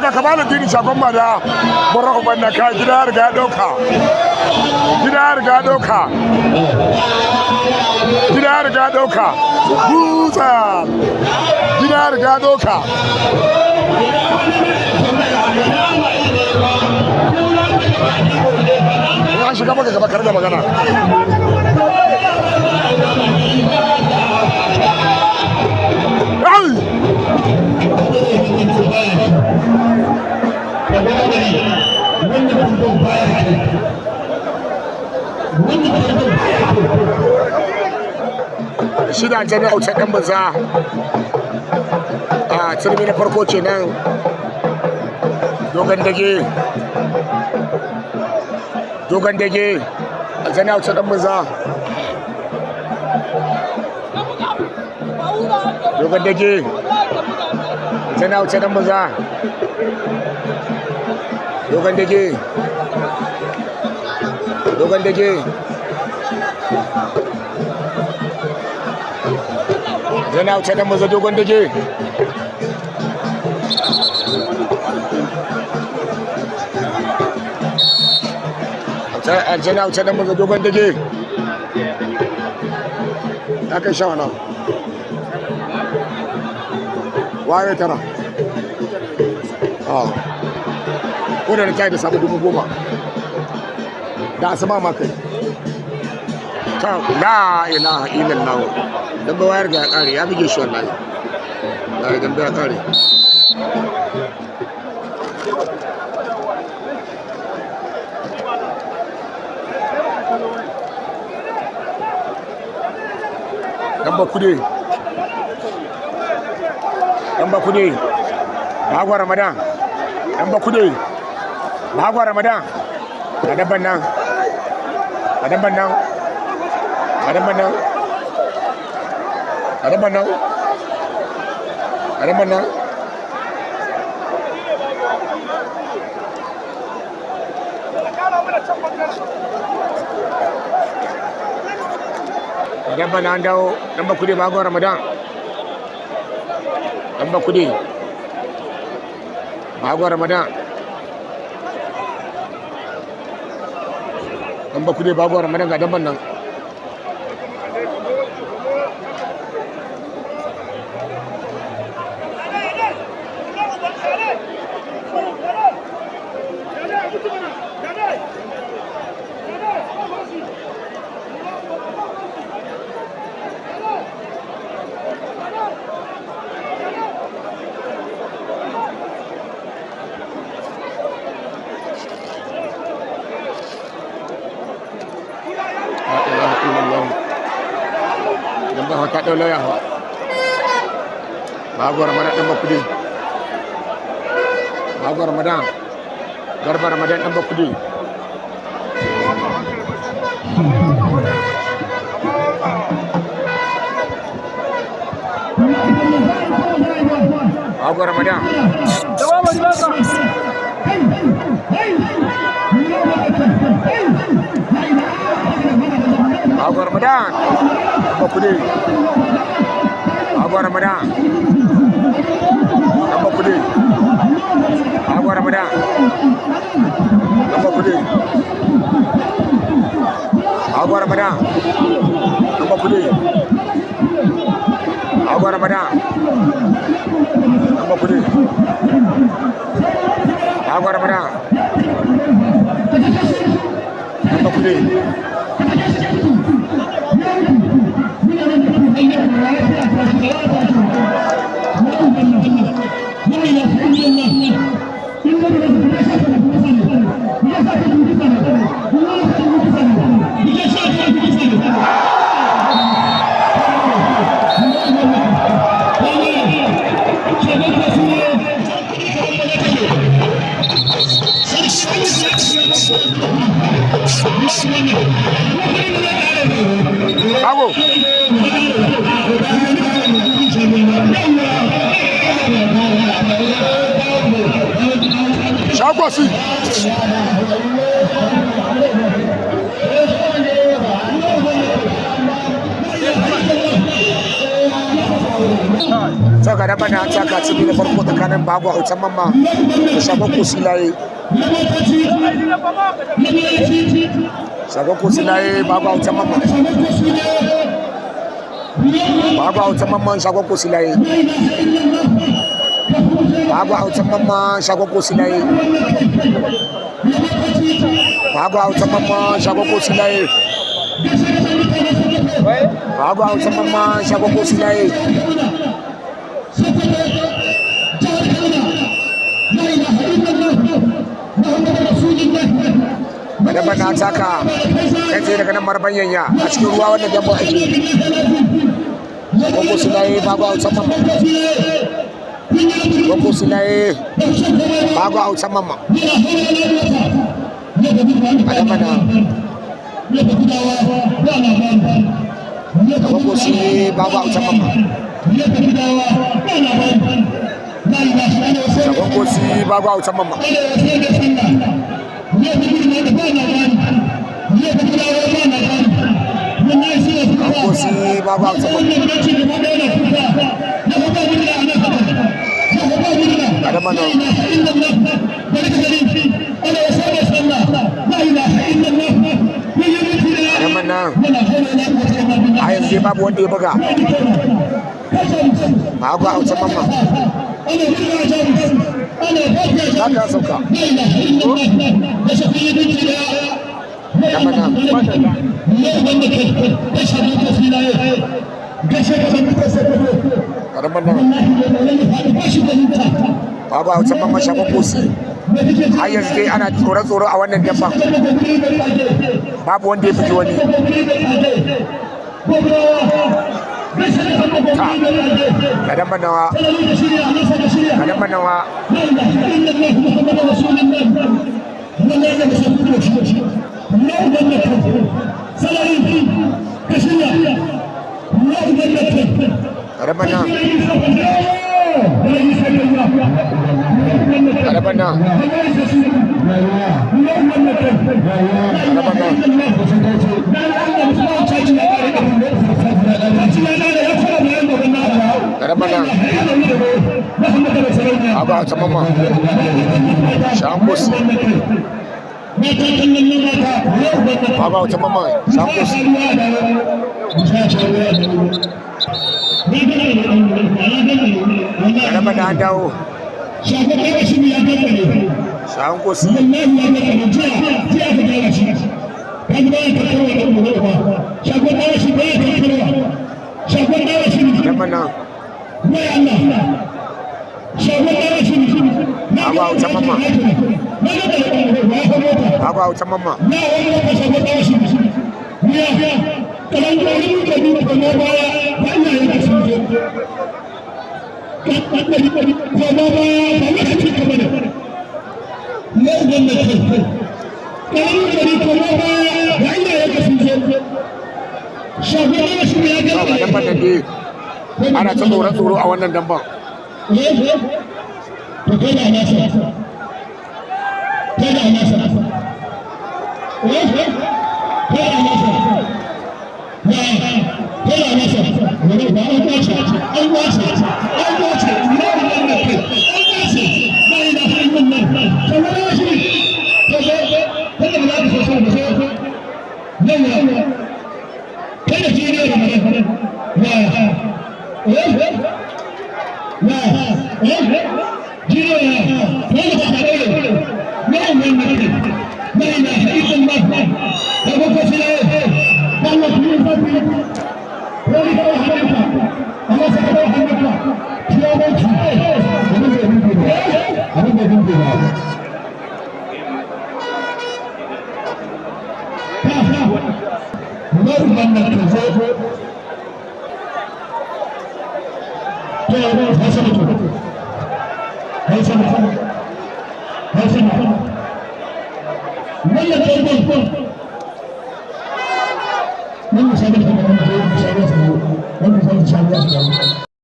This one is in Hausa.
Ga Kamaluddin shagon mada bara uban na ka gida ya riga ya dauka. Gida ya riga ya dauka. Gida ya riga ya dauka. Buta. Gida ya riga ya dauka. Ya shiga maka gaba kar da magana. Ai! Shi da aljanna auta ɗan banza a turmi na farko kenan. Dogon dage, dogon dage, aljanna auta ɗan banza, dogon dage, aljanna auta ɗan banza, dogon dage, dogon dage, aljanna auta ɗan banza, dogon dage. Aljanna auta ɗan banza, dogon dage. Ya kai sha wani waye tara ko da ta da samu 10,000 da asuba ma kai ta. La ilaha illallah. Dan ba wayar ga ya kare, ya buge shi wallahi. La, dan ba ya kare. Dan ba kude, dan ba kude, bagwa Ramadan. Dan ba kude, bagwa Ramadan. Ga dabban nan, ga dabban nan, ga dabban nan, ga dabban nan, ga dabban nan. Ga dabban nan, an dawo. Dan ba kude, bagwa Ramadan. Dan ba kude, bagwa Ramadan. Dan ba kude, bagwa Ramadan. Ga dabban nan. La ilaha illallah. Dan ba ta dau lauya fa. Bago Ramadan, dan ba kudi. Bago Ramadan. Garba Ramadan, dan ba kudi. Bago Ramadan. Bago Ramadan. Dan ba kudi. Bago Ramadan. Dan ba kudi. Bago Ramadan. Dan ba kudi. Bago Ramadan. Dan ba kudi. Bago Ramadan. Dan ba kudi. Bago Ramadan. Dan ba kudi. Bago. Shagosi. Saka da bana taka cibi na farko tsakanin Bago Autan Mamma da Shagon Kosilaye. Shagon Kosilaye, Bago Autan Mamma. Bago Autan Mamma, Shagon Kosilaye. Bago Autan Mamma, Shagon Kosilaye. Bago Autan Mamma, Shagon Kosilaye. Bago Autan Mamma, Shagon Kosilaye. Madaba na taka kai tsaye daga nan marban yanya a cikin ruwa wannan dambo ake. Gogo Silaye, Bago Autan Mamma. Gogo Silaye, Bago Autan Mamma. Madaba na Gogo Silaye, Bago Autan Mamma. Gogo Silaye, Bago Autan Mamma. Gogo Silaye, Bago Autan Mamma. Adamana a yanzu babu wanda ya buga. Bago Autan Mamma. Za ka sauka. Adamana. Adamana. Bago Autan Mamma, Shagon Kosi. Har yanzu dai ana tsoro-tsoro a wannan dabban. Babu wanda ya bugi wani. Ta. Kadan nawa. Kadan nawa. Kadan nawa. Kadan nawa. Kadan nawa. Bago Autan Mamma. Shagon Kosi. Bago Autan Mamma, Shagon Kosi. Kadan na an dawo. Shagon Kosi. Kadan na. Bago Autan Mamma. Bago Autan Mamma. Ga damban nan dai ana ta tsoro-tsoro a wannan damban.